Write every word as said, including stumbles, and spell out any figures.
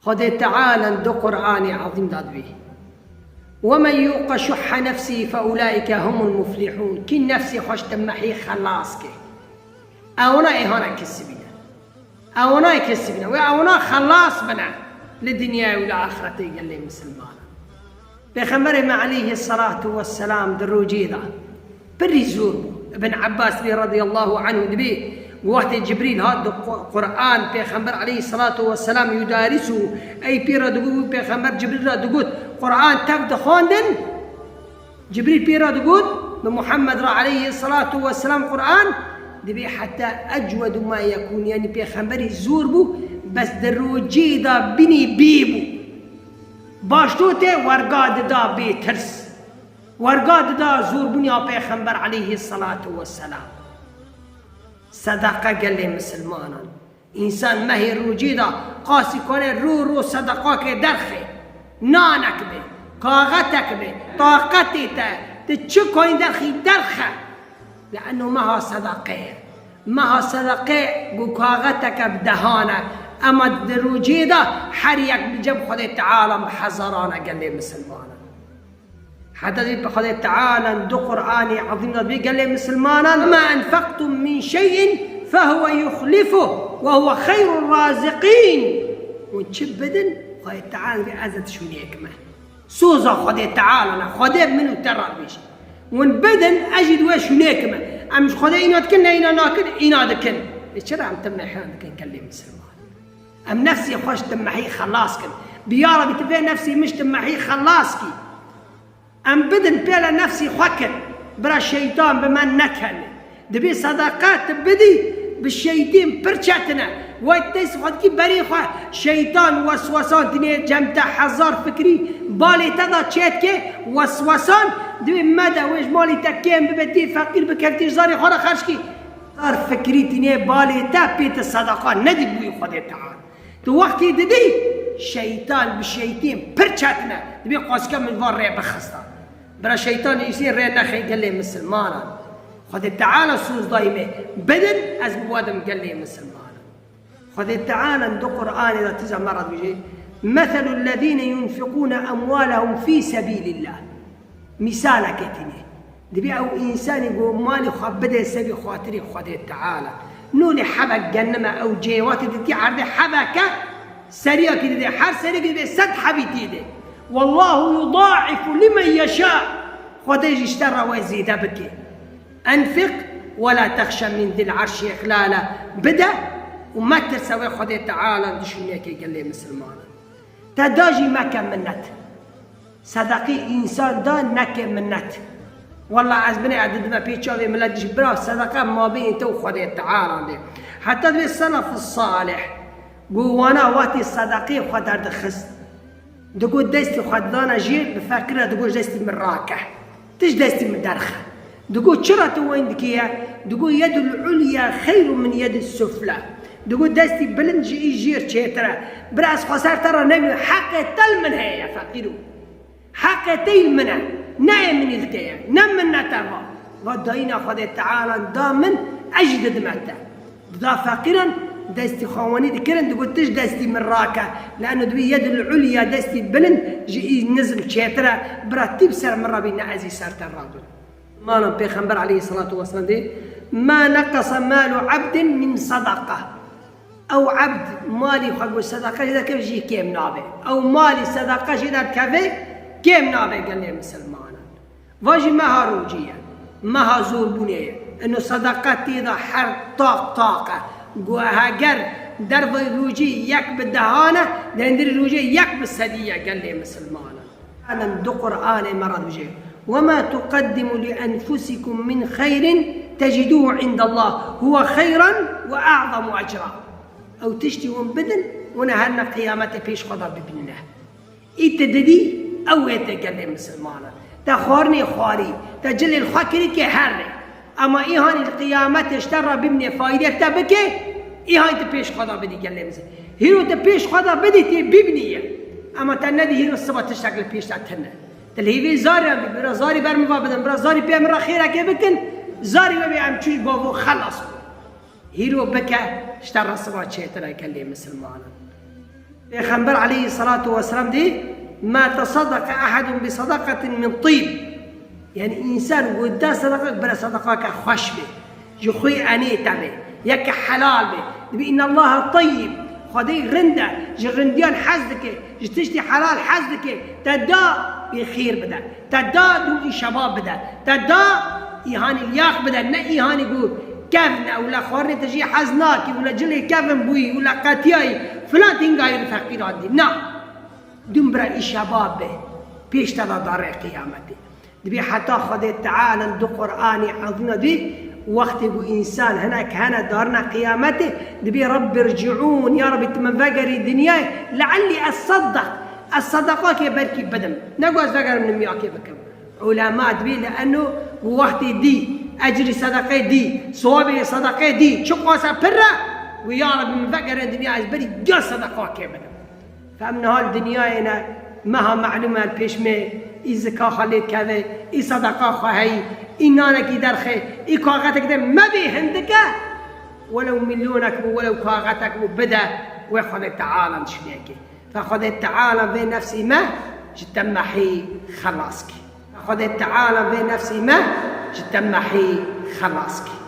Xwedê Teala di Qur'anê Ezîm de dibê: "Ve men yuqa şuhha nefsihî fe ulaîke humul muflihûn." Kî nefsê xwe ji timehî xelas ke, ewana ê hane kesibîne. Ewana ê kesibîne. Wê ewana xelas bine li dinyayê û li axretê gelê misilmanan. Pêxemberê me aleyhi salatu vesselam di rocê de pirî zor bû. Ibn Abbas dibê radiyallahu anhu dibê, wextê Cibrîl hat di Qu-, Qur'an, Pêxember aleyhi salatu vesselam yudarisu, ey pê re digot, Pêxember Cibrîl re digot, Qur'an tev dixwandin, Cibrîl pê re digot, bi Muhammed re aleyhi salatu vesselam Qur'an, dibê heta ecwedu ma yekûn, yanî Pêxemberî zor bû, bes di rocê de binê bê bû. Baş to te werga dida bê tirs. Werga dida zorbûniya Pêxember aleyhi salatu vesselam. Sedeqe gelê misilmanan. Însan mehê rocê de qasî kone ro ro sedeqakê derxe. Nanek be, kaxetek be, taqetê te, tu çi koyî derxî derxe. Le'eno meha sedeqe ye. Meha sedeqe ku kaxeteke bi dehan e. Ema di rocê de her yek bi cem Xwedê Teala bi hezaran e gelê misilmanan. Heta jî bi Xwedê Teala di Qur'anê Ezîm de dibê gelê misilmanan: "Ma enfektum min şey'in fehuve yuxlifuh ve huve xeyrur raziqîn." Hûn çi bidin, Xwedê Teala dibê ez ê şûnê kime. Soza Xwedê Teala ne, Xwedê min û te re dibêje. Hûn bidin, ez jî di wê şûnê kime. Em ji Xwedê îna dikin, ne îna nakin, îna dikin. Lê çira em tim mehiyan dikin gelê misilman? Em nefsê xwe ji tim mehî xelas kin. Bi ya Rebî tu vê nefsê min ji tim mehî xelas kî. Em bidin pêle nefsî xwe kin. Bira şeytan bi me nekene. Dibê sedeqe tu bidî, bi şeytên pir çetin e. Wey dest xwe dikî berê xwe. Şeytan weswesan tînê cem te hezar fikrî balê te da çêtke weswesan. Dibê me de wê ji malê te kêm bibe, tê feqîr bikevtî ji zarê xwe re xerc kî. Hezar fikrî tînê balê te pê tu sedeqa nedî bûyî Xwedê Teala. Tu wextê didî, şeytan bi şeytên pir çetin e. Dibê qasike min van rê bixista. Bira şeytan îsê rê nexê gelê misilmanan. Xwedê Teala soz dayî me. Bidin ez bi we dim gelê misilmanan. Xwedê Teala di Qur'anê de tîza me re dibêje: "Meselul lezîne yunfikûne emwalehum fî sebîlillah." Mîsaleke tîne. Dibê ew însanê ku malê xwe bide sebî xatirê Xwedê Teala. Nûnê hebek genime ew cêwatê dikî erdê hebeke seriyakî dide. Her seriyekî dibê sed hebî tê de. Wallahu yudaifu limen yeşâ. Xwedê jî ji te re wê zêde bike. Enfik wela texşe min zil arşî iqlala. Bide û metirse wê Xwedê Teala dişûneke gelê misilmanan. Te da jî meke minnet. Sedeqî însan da neke minnet. Wela ez binê ez didime pê çavê milet jî bira sedeqe mabênê te û Xwedê Teala de. Heta divê selef salih ku wana wextê sedeqê xwe derdixist. Digot destî xwe didana jê bi feqîra digot ji destî min rake. Tu ji destî min derxe. Digot çira tu wen dikî ye? Digot yedul ulya xeyrun min yedis sufla. Digot destî bilind ji î jêr çêtir e. Bira ez xweser te re nebînim. Heqê te li min heye ye feqîro. Heqê te yî li min e. Ne ê min î li te ye. Ne min ne te va. Va dayîna Xwedê Teala da min, ez jî didime te. Dida feqîran destî xawenî dikirin, digot tu ji destî min rake. Le'no dibî yedul ulya destî bilind ji î nizm çêtir e. Bira tî bi ser min re bî ne ez î ser te rabim. Malan Pêxember aleyhisselatu vesselam dê: "Ma neqese malu abdin min sadaqa." Ew ebd malî xwe ku sedeqe jê dike jî kêm nabe. Ew malî sedeqe jê derdikeve kêm nabe gelê misilmanan. Va jî meha rocî ye. Meha zorbûnê ye. Ino sedeqe tê de her taq taq e. Ku heger derveyî rocî yek bi dehan e, di hundirî rocê yek bi sedî ye gelê misilmanan. Elim di Qur'anê me re dibêje: "Ve ma tuqeddimu li enfusikum min xeyrin tecidûhu indallah, huve xeyran ve a'zamu ecra." Ew tiştî hûn bidin, hûn ê herine qiyametê pêş xwe de bibînine. Î tu didî, ew ê te gelê misilmanan. Te xwarinê xwarî, te cilê li xwe kirî ke herre. Ema îhanî li qiyametê ji te re bimnê faydê te bike, îhanî tu pêş xwe de bidî gelê min. Hîro tu pêş xwe de bidî tê bibnî ye. Ema te nedî hîro siba tiştek li pêş te tune. Tu li hêvê zariyan bî, bira zarî ber min va bidin, bira zarî pê min re xêrekê bikin, zarî wê bê em çû ji bavo xelas bû. Hîro bike, ji te re siba çêtir e gelê misilmanan. Pêxember aleyhissalatu vesselam dî, "Ma tesaddaqa ahadun bi sadaqatin min tîb." Yani însan ku da sadaqek bira sadaqake xweş be. Ji xwî enê te be. Yeke helal be. Dibê innallaha tayyib. Xwedê rind e. Ji rindiyan hez dike. Ji tiştî helal hez dike. Te da, wî xêr bide. Te da, dû î şebab bide. Te da, îhanî liyax bide. Ne îhanî ku kevn e, wila xwarinê te jî hez nakî, wila cilê kevn bûyî, wila qetiyayî, filan tîngayî li feqîran dî. Na. Dûm bira î şebab be. Pêş te de darê qiyametê. Dibê heta Xwedê Teala di Qur'anê ezîm de dibê, wextê ku însan hinek hene darine qiyametê, dibê Rabbirciûn, ya Rabbî tu min vegerî dinyayê, leellî esaddeq, ez sadaqakê belkî bidim. Ne ku ez vegerim nimiyakê bikim. Ulema dibê li eno ku wextê dî, ecrî sadaqê dî, sewabê sadaqê dî, çiqas e pir e, ku ya Rabbî min vegere dinya ez berî diya sadaqakê bidim. Fe em niha li dinyayê ne, meha melûm e li pêş me, î zika xwe lê dikeve, î sedeqa xwe heyî, î nanekî derxê, î kaxetek de me bê hindike, welew milyonek bû, welew kaxetek bû bide, wê Xwedê Teala nişûnê ke. Fe Xwedê Teala vê nefsî me ji temehî xelas ke. Fe Xwedê Teala vê nefsî me ji temehî xelas ke.